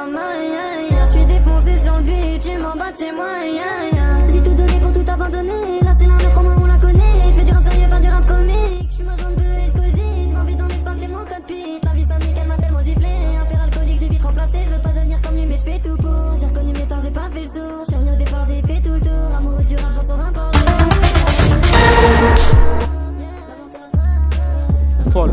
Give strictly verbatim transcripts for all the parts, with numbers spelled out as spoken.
Aïe, aïe, aïe, je suis défoncé sur le beat, tu m'embêtes chez moi, aïe, aïe, aïe. J'ai tout donné pour tout abandonner, là c'est la merde, comment on la connaît. Je fais du rap sérieux, pas du rap comique. Je fume un joint de beuh et je cogite, je m'invite dans l'espace, t'es mon cockpit. La vie sonique, elle m'a tellement giflé, un père alcoolique, je l'ai vite remplacé. Je veux pas devenir comme lui, mais je fais tout pour. J'ai reconnu mes torts, j'ai pas fait le sourd. Je suis venu au départ, j'ai fait tout le tour. Amoureux du rap, j'en sors un par jour. Fòl.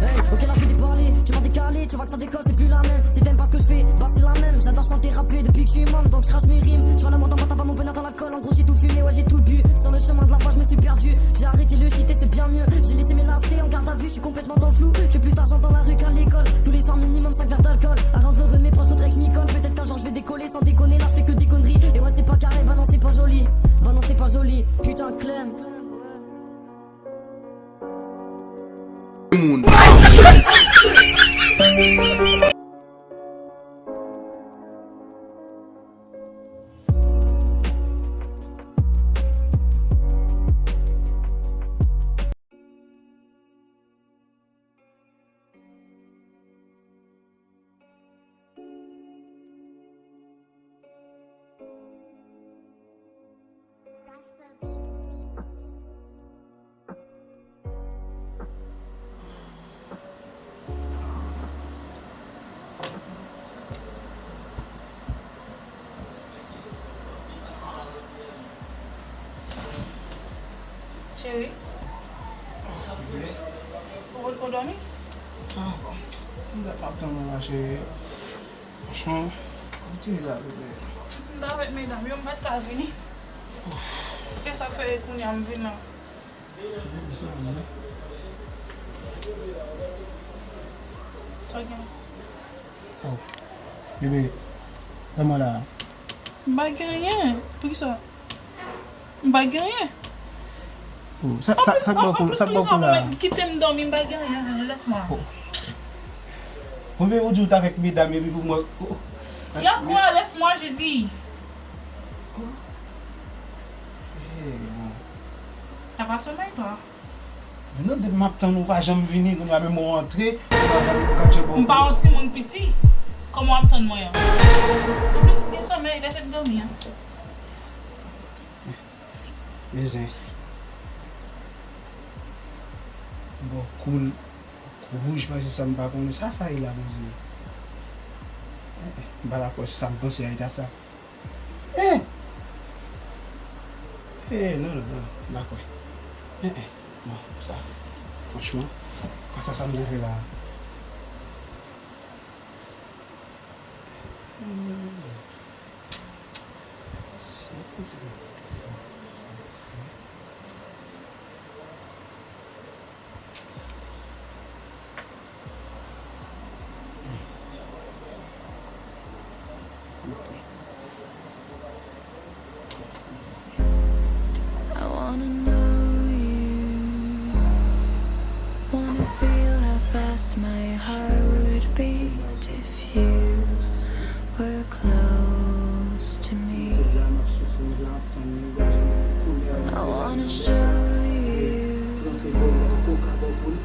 Hey, ok, là j'ai déparlé, tu m'as décalé, tu vois que ça décolle, c'est plus la même. Si t'aimes pas ce que je fais, bah c'est la même. J'adore chanter, rapper depuis que je suis môme, donc je crache mes rimes. Je vois la mort dans ma tabac, mon bonheur dans l'alcool. En gros, j'ai tout fumé, ouais, j'ai tout bu. Sur le chemin de la foi, je me suis perdu. J'ai arrêté le shit et c'est bien mieux. J'ai laissé mes lacets en garde à vue, je suis complètement dans le flou. Je fais plus d'argent dans la rue qu'à l'école. Tous les soirs, minimum cinq verres d'alcool. À rendre heureux mes proches, faudrait que je m'y colle. Peut-être qu'un jour je vais décoller, sans déconner, là je fais que des conneries. Et ouais, c'est pas carré, bah non, c'est pas joli. Bah non, c'est pas joli. Putain, Clem. Moun. Cheri. Ou, ou dòmi? Ah, bon. Tande, m ap tann ou la, cheri. Franchman, kontinye la, bebe. M t avèk medam yo, m pa t ka vini. E sa k fè e kounye a m vin la. Bebe, sa w gen? Oh. Bebe, kòman la? M pa gen anyen. Poukisa? M pa gen anyen. Oh, sa, sa, sa k ba w kou, sa k ba w kou la? Kite m dòmi, m pa gen anyen, lès mwa. Oh. Bon, bebe, ou di ou t avèk medam, epi pou mwen, oh. Y a quoi? Laisse-moi, je dis. Oh. Eh, bon. T'as pas sommeil, toi? Men non, depi m ap tann ou pa janm vini, kounye a menm ou antre, ou pa gade pou gad jan bon. M pa yon timoun piti. Kòman w ap tann mwen an? Anplis, m gen somèy, lèse m dòmi an. Zen. Bon, koul, wouj pase sa m pa konnen. Sa, sa ye la, Bondye? Eh, eh, m pa dakò, se sa m panse a, e ta sa. Eh! Eh, non, non, non, non, m pa kwè. Eh, eh, non, sa, franchman, konsa sa m rive la. Hmm. Se kote. I wanna know you. Wanna feel how fast my heart would beat if you were close to me. I wanna show you.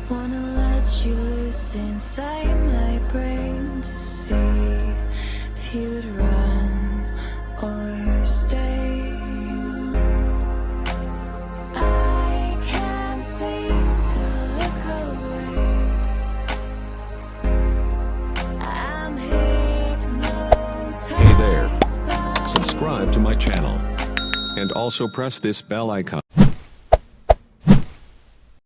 Wanna let you loose inside my brain to see if you'd run or stay. I can't seem to look away. I'm hypnotized. Hey there. Subscribe to my channel. And also press this bell icon.